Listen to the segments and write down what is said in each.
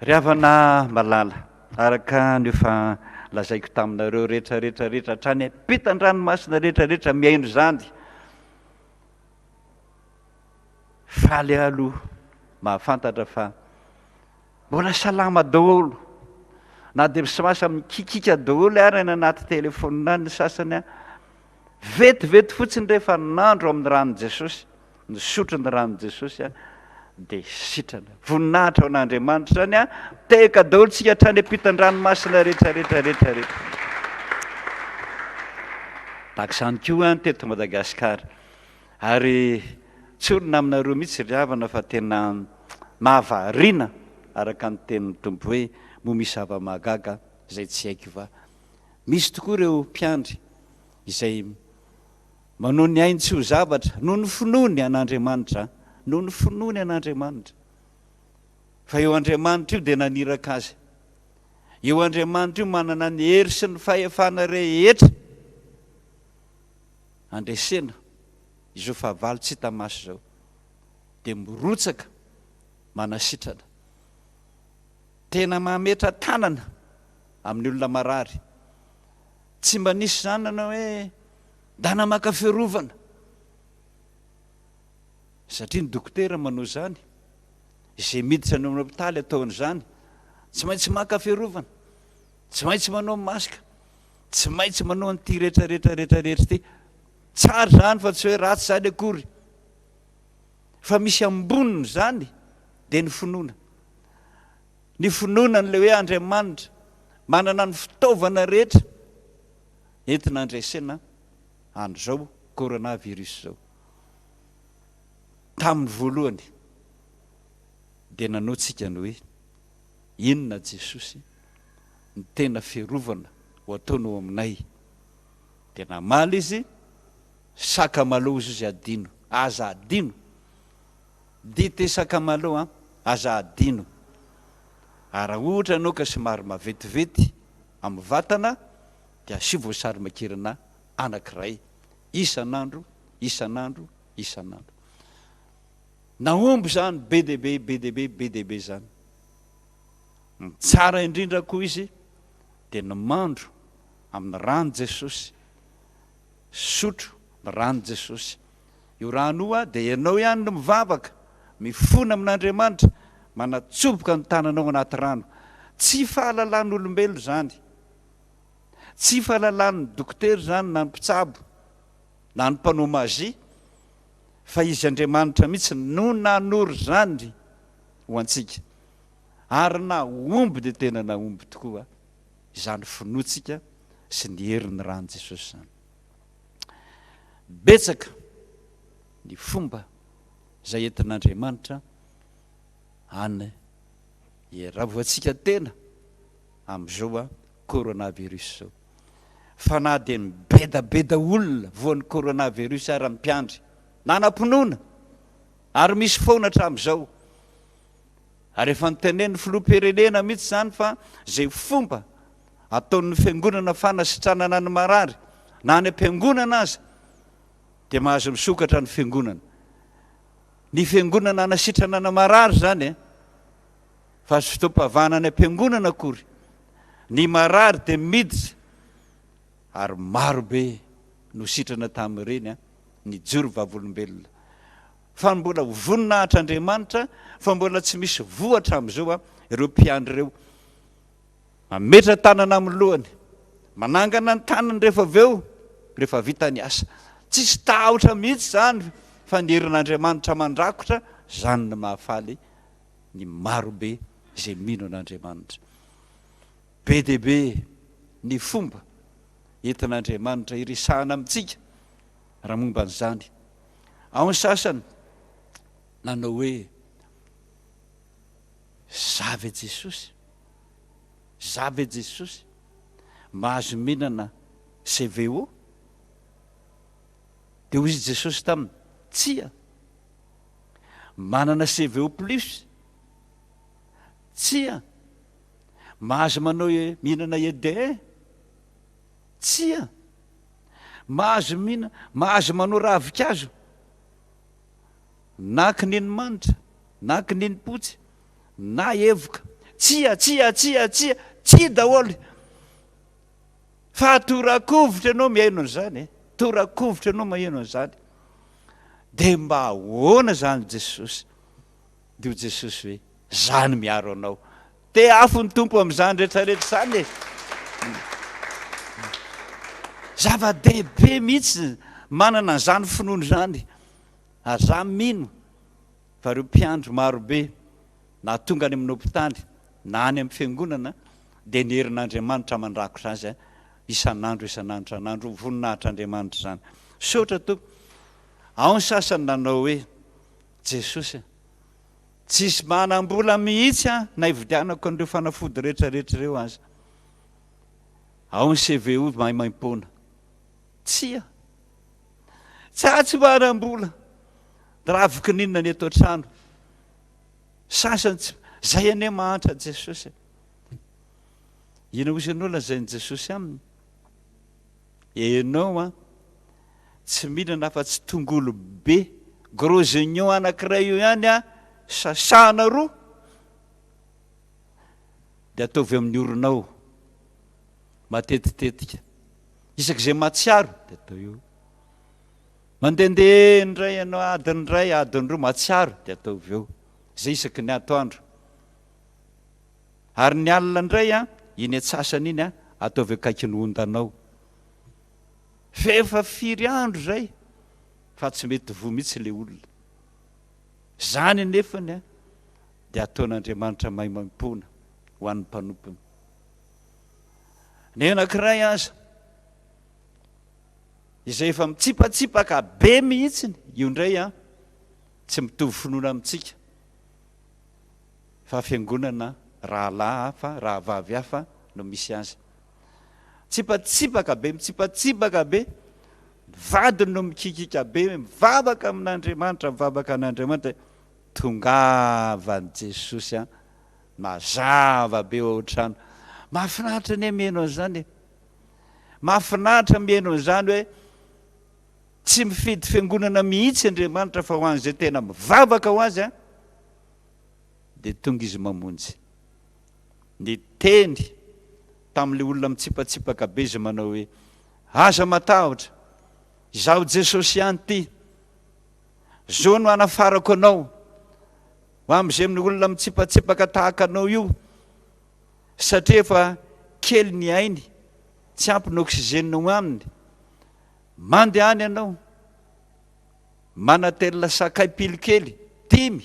Ry havana malala, araka ny efa lazaiko taminareo rehetra rehetra rehetra hatrany ampitan-dranomasina rehetra rehetra mihaino izany, faly aho aloha mahafantatra fa mbola salama daholo na dia misimasa mikikika daholo ary any anaty telefaonina any ny sasany, vetivety fotsiny rehefa nandro amin'ny ran'i Jesosy. Nisotro ny ran'i Jesosy aho dia sitrana. Voninahitra ho an'Andriamanitra izany an! Tehaka daholo tsika hatrany ampitan-dranomasina rehetra rehetra rehetra rehetra. Tahaka izany koa an teto Madagasikara. Ary tsorina aminareo mihitsy ry havana fa tena mahavariana araka ny tenin'ny Tompo hoe moa misy zava-mahagaga izay tsy haiko va? Misy tokoa ireo mpiandry izay Manao ny ainy tsy ho zavatra noho ny finoany an'Andriamanitra, noho ny finoany an'Andriamanitra. Fa io Andriamanitra io dia naniraka azy. Io Andriamanitra io manana ny hery sy ny fahefana rehetra handresena izao fahavalo tsy hita maso izao. Dia mirotsaka manasitrana. Tena mametra tanana amin'ny olona marary. Tsy mba nisy izany nanao hoe ndana maka fiarovana. Satria ny dokotera manao izany, izay miditra any amin'ny hopitaly ataony izany, tsy maintsy maka fiarovana, tsy maintsy manao masque, tsy maintsy manao an'ity rehetra rehetra rehetra rehetra ity. Tsara izany fa tsy hoe ratsy izany akory. Fa misy amboniny izany dia ny finoana. Ny finoana an'ilay hoe Andriamanitra manana ny fitaovana rehetra entina handresena an'izao coronavirus izao. Tamin'ny voalohany dia nanao tsika ny hoe inona Jesosy ny tena fiarovana ho ataonao aminay? Dia namaly izy, sakamalaho izy adino, aza adino. Dite sakamalaho an! Aza adino. Ary raha ohatra ianao ka somary maventiventy amin'ny vatana dia asio voasary makirana anankiray isan'andro, isan'andro, isan'andro. Nahomby izany be dia be, be dia be, be dia be izany. Ny tsara indrindra koa izy dia ny mandro amin'ny ran'i Jesosy, sotro ny ran'i Jesosy. Io rano io dia ianao ihany no mivavaka, mifona amin'Andriamanitra, manatsoboka ny tananao anaty rano. Tsy fahalalan'olombelona izany. Tsy fahalalan'ny dokotera izany na ny mpitsabo na ny mpanao magie fa Izy Andriamanitra mihitsy no nanoro izany ho antsika. Ary nahomby dia tena nahomby tokoa izany finoantsika sy ny herin'ny ran'i Jesosy izany. Betsaka ny fomba izay entin'Andriamanitra any iarovantsika tena amin'izao coronavirus izao. Fa na dia mibedabeda olona voan'ny coronavirus ara ny mpiandry, nanam-pinoana ary misy foana hatramin'izao. Ary efa notenenin'ny filoham-pirenena mihitsy izany fa izay fomba ataon'ny fiangonana fanasitranana ny marary na any am-piangonana aza dia mahazo misokatra ny fiangonana. Ny fiangonana anasitranana marary izany e, fa tsy fotoam-pavahana any am-piangonana akory. Ny marary dia miditra ary maro be no sitrana tamin'ireny a, nijoro vavolombelona. Fa mbola ho voninahitr'Andriamanitra fa mbola tsy misy voa hatramin'izao ireo mpiandry ireo. Mametra tanana amin'ny lohany, manangana ny tanany rehefa avy eo, rehefa vita ny asa. Tsisy tahotra mihitsy izany fa ny herin'Andriamanitra mandrakotra, izany no mahafaly ny marobe izay mino an'Andriamanitra. Be dia be ny fomba entin'Andriamanitra hiresahana amintsika raha momba an'izany. Ao ny sasany nanao hoe, Za ve Jesosy? Za ve Jesosy? Mahazo mihinana CVO? Dia hoy Jesosy taminy, Tsia. Manana CVO plus? Tsia. Mahazo manao mihinana EDE? Tsia. Mahazo mihina, mahazo manao ravinkazo na kininimanitra na kininim-potsy na evoka. Tsia, tsia, tsia, tsia, tsia daholo. Fa torakovitra ianao mihaino an'izany e. Torakovitra ianao maheno an'izany. Dia mba ahoana izany Jesosy? Dia hoy Jesosy hoe, Za no miaro anao. Tehafo ny Tompo amin'izany rehetrarehetra izany e. Zava-dehibe mihitsy manana an'izany finoana izany. Ary za mino fa ireo mpiandry marobe na tonga any amin'ny hopitaly na any amin'ny fiangonana dia ny herin'Andriamanitra mandrakotra azy isan'andro isan'andro isan'andro. Voninahitr'Andriamanitra izany. Misaotra Tompo. Ao ny sasany nanao hoe, Jesosy a! Tsisy manam-bola mihitsy aho na hividianako an'ireo fanafody rehetra rehetra ireo aza. Ao ny CVO maimaimpoana. Tsia. Tsy aho tsy manam-bola. Ravoky n'inona ny eto an-trano. Sasany tsy, zay anie mahantra Jesosy. Inona ozy ianao lazain'i Jesosy aminy? Enao an, tsy mihinana afa-tsy tongolo be, gros oignon anankiray io ihany an, sasana roa, dia ataovy amin'ny oronao matetitetika. Isak'izay mahatsiaro dia atao eo. Mandehandeha indray ianao adiny iray, adiny roa, mahatsiaro dia ataovy eo. Izay isaky ny atoandro. Ary ny alina indray an, iny antsasany iny an, ataovy akaikin'ny ondanao. F'efa firy andro izay fa tsy mety voa mihitsy ilay olona. Izany anefany an, dia ataon'Andriamanitra maimaimpoana ho an'ny mpanompony. Ny anankiray aza, izay efa mitsipatsipaka be mihitsiny, io indray an, tsy mitovy finoana amintsika. fa fiangonana rahalahy hafa, rahavavy hafa no misy azy. Mitsipatsipaka be, mitsipatsipaka be, ny vadiny no mikikika be, mivavaka amin'Andriamanitra, mivavaka an'Andriamanitra, tongava an'i Jesosy an, mazava be ao an-trano. Mahafinaritra anie mihaino an'izany e. Mahafinaritra mihaino an'izany hoe tsy mifidy fiangonana mihitsy Andriamanitra fa ho an'izay tena mivavaka ho azy an. dia tonga izy mamonjy. Niteny tamin'ilay olona mitsipatsipaka be izy manao hoe, Aza matahotra, izaho Jesosy ihany ity. Zo no hanafarako anao ho amin'izay amin'ny olona mitsipatsipaka tahaka anao io, satria efa kely ny ainy, tsy ampy ny oxygène ho aminy. Mandehana ianao. Manatelina sakay pilo kely, dimy,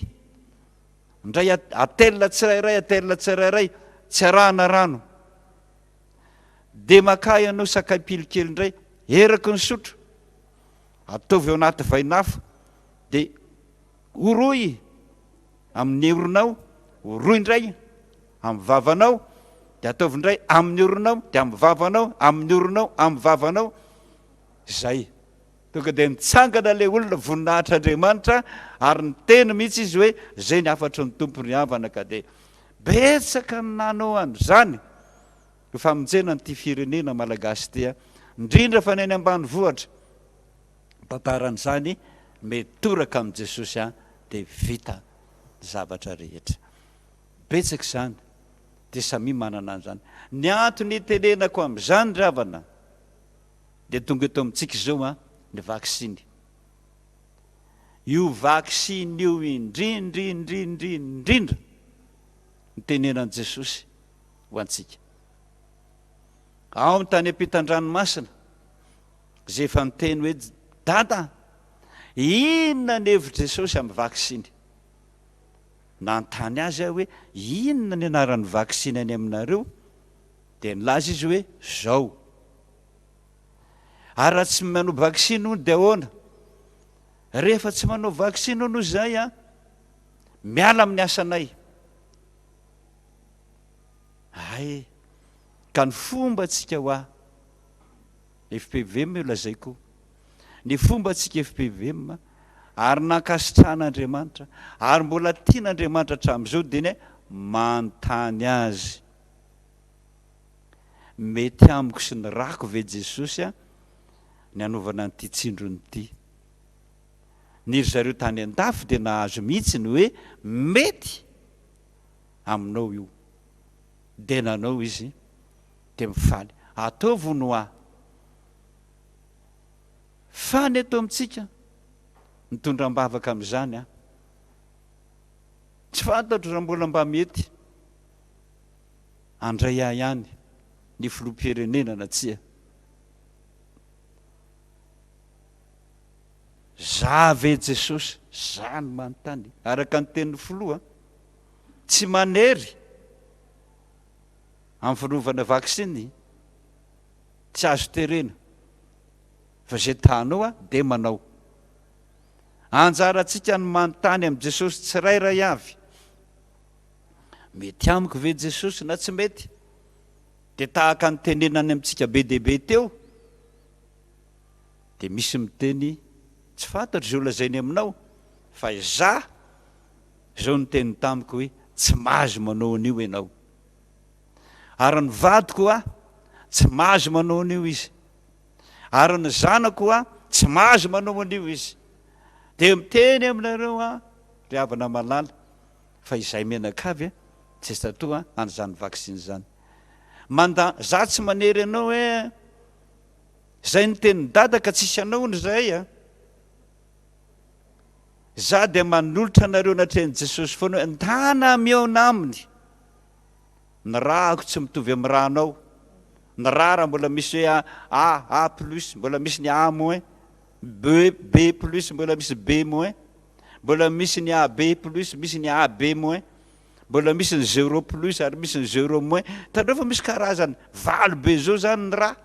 indray atelina tsirairay, atelina tsirairay, tsy arahana rano. Dia makà ianao sakay pilo kely indray, eraky ny sotro, ataovy ao anaty vainafo, dia oroy amin'ny oronao, oroy indray amin'ny vavanao, dia ataovy indray amin'ny oronao, dia amin'ny vavanao, amin'ny oronao, amin'ny vavanao, izay. Tonga dia nitsangana ilay olona, voninahitr'Andriamanitra, ary niteny mihitsy izy hoe, Izay ny hafatry ny Tompo ry havana ka dia betsaka ny nanao an'izany ho famonjena an'ity firenena malagasy ity, indrindra fa ny any ambanivohitra. Ny tantaran'izany, mitoraka amin'i Jesosy dia vita ny zavatra rehetra. Betsaka izany, dia samia manana an'izany. Ny antony itenenako amin'izany ry havana, Dia tonga eto amintsika izao an, ny vaksiny. Io vaksiny io indrindra indrindra indrindra no tenenan'i Jesosy ho antsika. Ao ny tany ampitan-dranomasina izay efa niteny hoe Dada, inona ny hevitr'i Jesosy amin'ny vaksiny? Nanontany azy aho hoe inona ny anaran'ny vaksiny any aminareo? Dia nilaza izy hoe zao. Ary raha tsy manao vaksiny hono dia ahoana? Rehefa tsy manao vaksiny hono izahay an, miala amin'ny asanay. Hay, ka ny fombantsika hoa, FPVM io lazaiko, ny fombantsika FPVM, ary nankasitrahan'Andriamanitra, ary mbola tian'Andriamanitra hatramin'izao dia ny manontany Azy. Mety amiko sy ny rako ve Jesosy a ny hanaovana an'ity tsindrona ity? Ny ry zareo tany an-dafy dia nahazo mihitsy ny hoe mety aminao io. Dia nanao izy, dia mifaly. Ataovy hono aho. Fa ny eto amintsika, mitondra am-bavaka amin'izany aho. Tsy fantatro raha mbola mba mety handray ahy ihany ny filoham-pirenena na tsia. Za ve Jesosy? Za no manontany. Araka ny tenin'ny filoha, tsy manery amin'ny fanaovana vaksiny, tsy azo terena fa izay ta-hanao dia manao. Anjarantsika ny manontany amin'i Jesosy tsirairay avy. Mety amiko ve Jesosy na tsy mety? Dia tahaka ny tenenany amintsika be dia be teo, dia misy miteny, tsy fantatro izay ho lazainy aminao, fa izaho izao niteny tamiko hoe tsy mahazo manao an'io ianao. Ary ny vadiko hoa tsy mahazo manao an'io izy. Ary ny zanako hoa tsy mahazo manao an'io izy. Dia miteny aminareo aho, ry havana malala, fa izahay mianakavy tsy tatoa an'izany vaksiny izany. Manda, za tsy manery anao hoe izay ny tenin'i dada ka tsisy anao hono izahay a. Za dia manolotra anareo anatrehan'i Jesosy foana hoe ndana mihaona aminy. Ny rà-ko tsy mitovy amin'ny rà-nao. Ny rà raha mbola misy hoe A, A plus, mbola misy ny A moins, B, B plus, mbola misy B moins, mbola misy ny AB plus, misy ny AB moins, mbola misy ny zéro plus ary misy ny zéro moins. Hitanareo fa misy karazany valo be zao zany ny rà.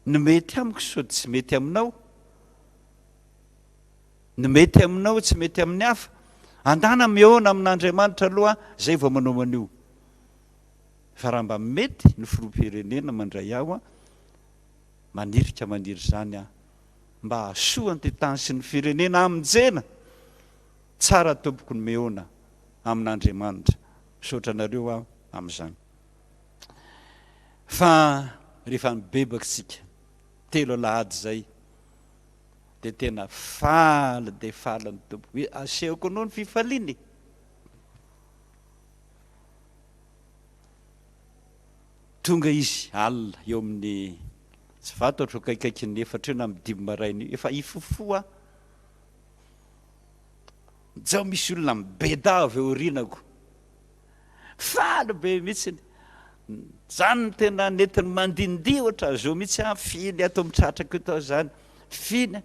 Ny mety amiko sao tsy mety aminao. Ny mety aminao tsy mety amin'ny hafa. Andana mihaona amin'Andriamanitra aloha zay vao manao an'io. Fa raha mba mety ny filoham-pirenena mandray aho an, manirika maniry izany aho. Mba hahasoa an'ity tany sy ny firenena hamonjena. Tsara tompoko ny mihaona amin'Andriamanitra. Misaotra anareo aho amin'izany. Fa rehefa nibebaka isika telo alahady izay dia tena faly dia faly ny Tompo. Hoe asehoko anao ny fifaliana e. Tonga izy alina eo amin'ny tsy fantatro akaikaikin'ny efatra eo na amin'ny dimy maraina io, efa hifofoa aho. Njao misy olona mibeda avy eo aorianako. Faly be mihitsy. Zany no tena nentiny mandindihy ohatran'izao mihitsy aho, fihiny ato amin'ny tratrako eto aho zany. Fihiny,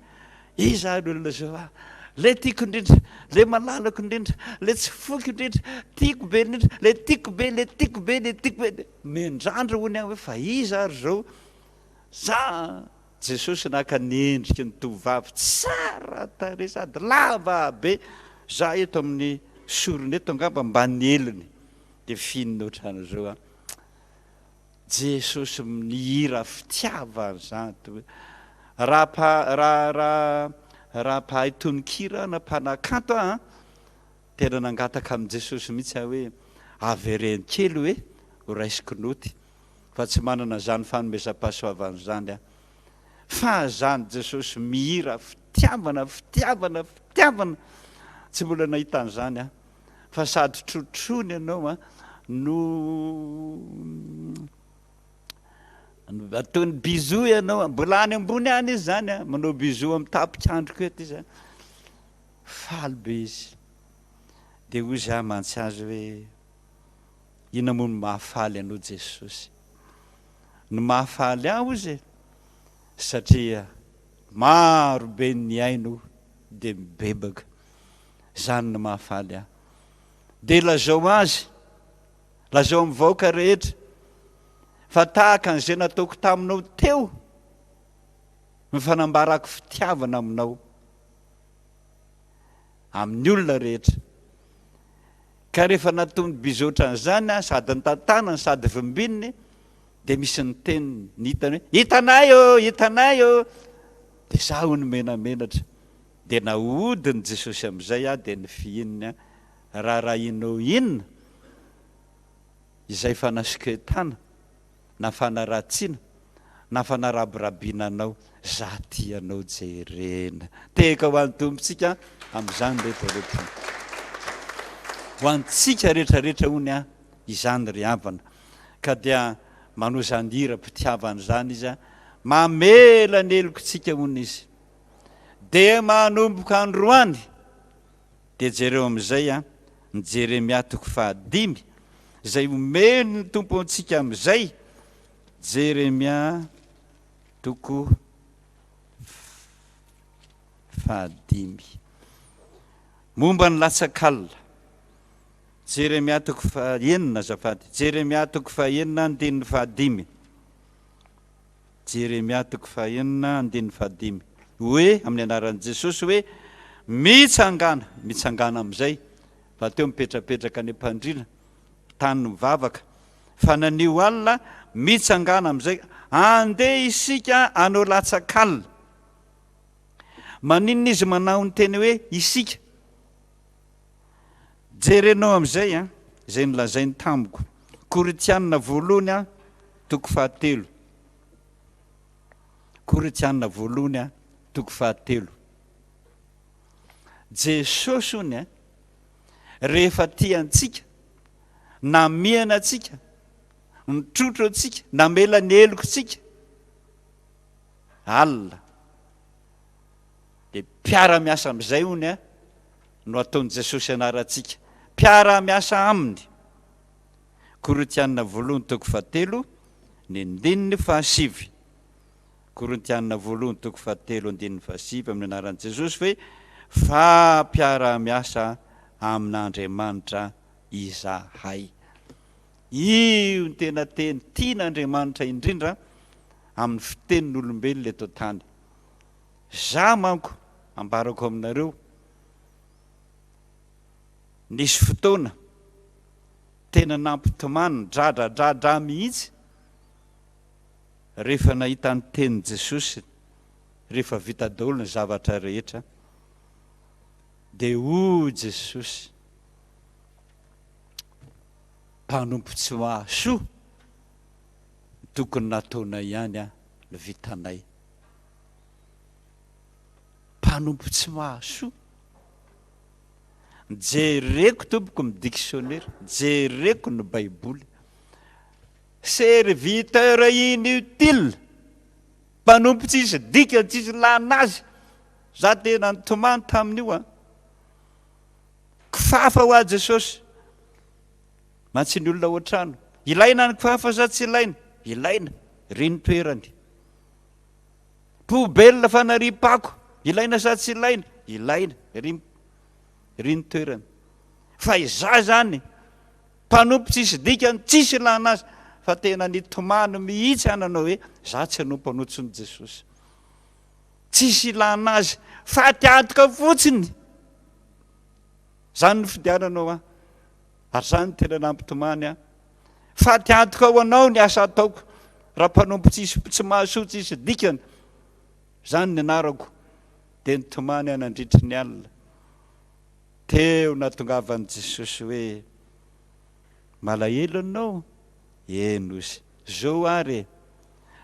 iza ary olona zao aho? Le tiako indrindra, le malalako indrindra, le tsy foiko indrindra, tiako be indrindra, le tiako be, le tiako be, le tiako be. Mendrandra hono aho hoe fa iza ary zao? Za Jesosy naka ny endriky ny tovovavy tsara tarehy sady lava be, za eto amin'ny sorony eto angamba mba ny heliny dia finina ohatran'izao an. Jesosy nihira fitiavana zany to raha mpa raha raha raha mpahay tononkira na mpanakanto aho an, tena nangataka amin'i Jesosy mihitsy aho hoe avereno kely hoe ho raisiko noty fa tsy manana izany fanomezam-pahasoavana izany aho. Fa izany Jesosy mihira fitiavana, fitiavana, fitiavana, tsy mbola nahita an'izany aho. Fa sady trotrony ianao an, no ataony bisou ianao, mbola any ambony any izy izany an, manao bisou amin'ny tapik'androko eto izy an. Faly be izy. Dia hoy izaho mantsy azy hoe, Inona moa no mahafaly anao Jesosy? Ny mahafaly ahy hozy e, satria maro be ny nihaino dia mibebaka. Izany no mahafaly ahy. Dia lazao azy, lazao amin'ny vahoaka rehetra fa tahaka an'izay nataoko taminao teo ny fanambarako fitiavana aminao, amin'ny olona rehetra. Ka rehefa nataony bisous ohatran'izany an, sady nitantanany sady vimbininy, dia misy niteny ny hitany hoe, hitanay ô, hitanay ô! Dia za hono menamenatra. Dia nahodin'i Jesosy amin'izay aho dia nifihininy aho, raharahianao inona izay fanasoketana na fanaratsiana na fanarabirabiana anao, za tia anao jerena. Tehaka ho an'ny Tompontsika amin'izany rehetra rehetra. Ho antsika rehetrarehetra hono an izany ry havana. Ka dia manao izany hiram-pitiavana izany izy an, mamela ny helokontsika hono izy. Dia manomboka androany dia jereo amin'izay an ny Jeremia toko fahadimy izay omen'ny Tompo antsika amin'izay, Jeremia toko fahadimy. Momba ny latsak'alina. Jeremia toko fahenina, azafady. Jeremia toko fahenina andininy fahadimy. Jeremia toko fahenina andininy fahadimy. Hoe, amin'ny anaran'i Jesosy hoe, mitsangàna, mitsangàna amin'izay, fa teo mipetrapetraka any am-pandriana, tany mivavaka, fa nanio alina, mitsangàna amin'izay, andeha isika hanao latsak'alina. Maninona izy manao ny teny hoe isika? Jerenao amin'izay an, izay nolazainy tamiko. Korintiana voalohany an, toko fahatelo. Korintiana voalohany an, toko fahatelo. Jesosy hono an, rehefa tia antsika, namihana antsika, nitrotro antsika, namela ny helokontsika, alina dia mpiara-miasa amin'izay hono a no ataon'i Jesosy anarantsika, mpiara-miasa aminy. Korintiana voalohany toko fahatelo ny andininy fahasivy. Korintiana voalohany toko fahatelo andininy fahasivy amin'ny anaran'i Jesosy hoe fa mpiara-miasa amin'Andriamanitra izahay. Io ny tena teny tian'Andriamanitra indrindra amin'ny fitenin'olombelona eto an-tany. Za manko ambarako aminareo, nisy fotoana tena nampitomany nidradradradra mihitsy rehefa nahita ny tenin'i Jesosy rehefa vita daholo ny zavatra rehetra dia hoy Jesosy, mpanompo tsy mahasoa, Tokony nataonay ihany an ny vitanay. Mpanompo tsy mahasoa. Jereko tompoko ny dictionnaire, jereko ny baiboly. Serviteur inutile. Mpanompo tsisy dikany, tsisy ilana azy. Za tena nitomany tamin'io an. Kifafa ho ahy Jesosy. Mantsy ny olona ao an-trano. Ilaina ny kifafa sa tsy ilaina? Ilaina. Ry ny toerany. Poubelle fanariam-pako. Ilaina sa tsy ilaina? Ilaina. Ry, ry ny toerany. Fa izaho izany, mpanompo tsisy dikany, tsisy ilana azy, fa tena nitomany mihitsy aho nanao hoe, izaho tsy hanompo anao intsony Jesosy. Tsisy ilana azy. Faty antoka fotsiny. Izany no fidiananao ahy. Ary izany no tena nampitomany ahy. Faty antoka ho anao ny asa ataoko, raha mpanompo tsisy tsy mahasoa tsisy dikany. Izany ny anarako. Dia nitomany aho nandritry ny alina. Teo nahatongavan'i Jesosy hoe, Malahelo ianao? Eny hozy. Zao ary e,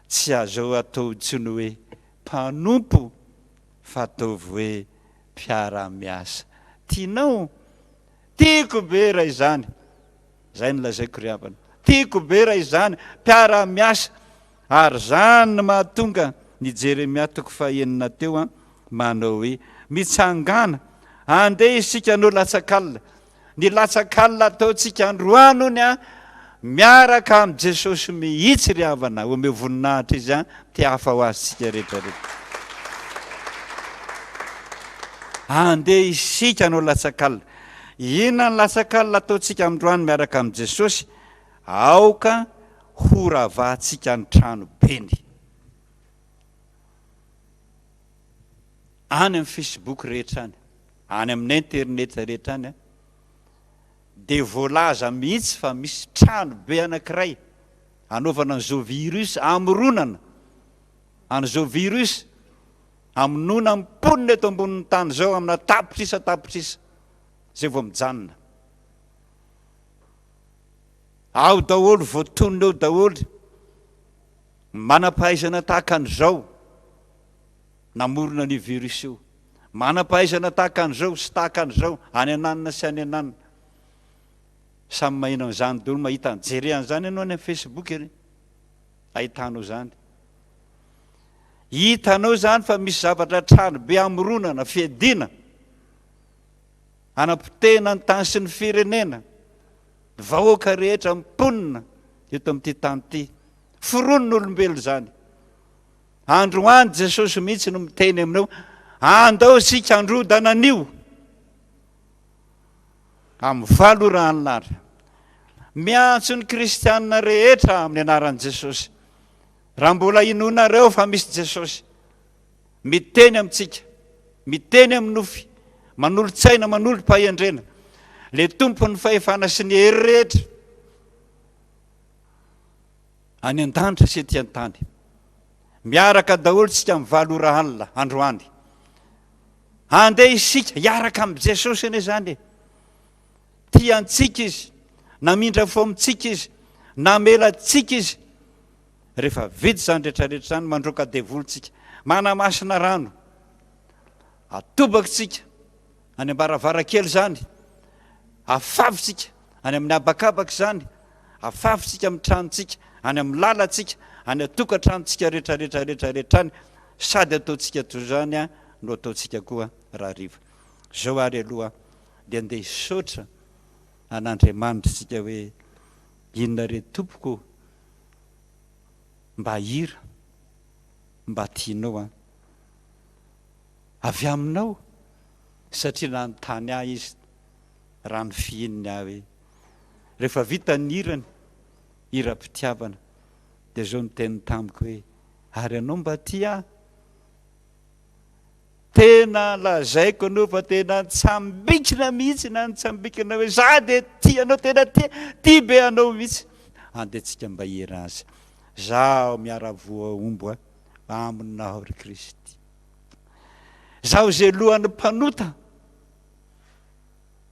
tsy azo atao intsony hoe mpanompo fa ataovy hoe mpiara-miasa. Tianao? Tiako be raha izany. Izay no lazaiko ry havana. Tiako be raha izany. Mpiara-miasa. Ary izany no mahatonga ny Jeremia toko fahenina teo an, manao hoe, Mitsangàna, andeha isika hanao latsak'alina. Ny latsak'alina ataontsika androany hono an, miaraka amin'i Jesosy mihitsy ry havana. Omeo voninahitra Izy an, te hafa ho azy tsika rehetra rehetra. Andeha isika hanao latsak'alina. Inona ny latsak'alina ataontsika androany miaraka amin'i Jesosy? Aoka horavahantsika ny tranobeny. Any amin'ny Facebook rehetra any, any amin'ny internet rehetra any, dia voalaza mihitsy fa misy tranobe anankiray anaovana an'izao virus, amoronana an'izao virus Hamonoana ny mponina eto ambonin'ny tany izao amina tapitrisa tapitrisa izay vao mijanona. Ao daholo, voatonona eo daholo ny manam-pahaizana tahaka an'izao namorona an'io virus io. Manam-pahaizana tahaka an'izao sy tahaka an'izao any ananona sy any ananona. Samy maheno an'izany daholo, mahita, jere an'izany ianao any amin'ny Facebook e, ahitanao izany. Hitanao izany fa misy zavatra trano be hamoronana, fiadiana, hanapotehina ny tany sy ny firenena, ny vahoaka rehetra, ny mponina eto amin'ity tany ity. Foronin'olombelona izany. Androany Jesosy mihitsy no miteny aminao, andao isika handrodana an'io. Amin'ny valo ora alina ary. Miantso ny kristianina rehetra amin'ny anaran'i Jesosy. Raha mbola inoanareo fa misy Jesosy miteny amintsika, miteny amin'ny nofy, manolo-tsaina, manolo-pahendrena, le Tompon'ny fahefana sy ny hery rehetra any an-danitra sy ety an-tany. Miaraka daholo tsika amin'ny valo ora alina androany. Andeha isika hiaraka amin'i Jesosy anie izany e. Tia antsika Izy, namindra fo amintsika Izy, namela antsika Izy. Rehefa vita izany rehetrarehetra izany, mandroaka devoly tsika, manamasina rano, atobaka tsika any am-baravarankely izany, afafy tsika any amin'ny habakabaka izany, afafy tsika amin'ny tranontsika, any amin'ny lalantsika, any an-tokantranontsika rehetrarehetra rehetrarehetra any, sady ataontsika toy izany no ataontsika koa rahariva. Izao ary aloha dia andeha hisaotra an'Andriamanitra isika hoe inona re tompoko mba hira mba tianao an! Avy aminao satria nanontany ahy izy raha nofihininy ahy hoe rehefa vita ny hirany, hiram-pitiavana, dia izao no teniny tamiko hoe ary ianao mba tia ahy? Tena lazaiko anao fa tena nitsambikina mihitsy na nitsambikina hoe za dia tia anao, tena tia, tia be anao mihitsy. Andeha tsika mba hihira azy. Zaho miara-voahombo aminao ry Kristy. Zaho izay lohan'ny mpanota,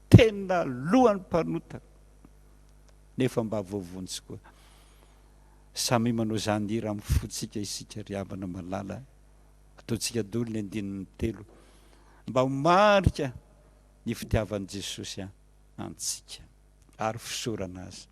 tena lohan'ny mpanota, nefa mba voavonjy koa. Samia manao izany hira amin'ny fontsika isika ry havana malala. Ataontsika daholo ny andininy telo mba ho marika ny fitiavan'i Jesosy antsika ary fisaorana Azy.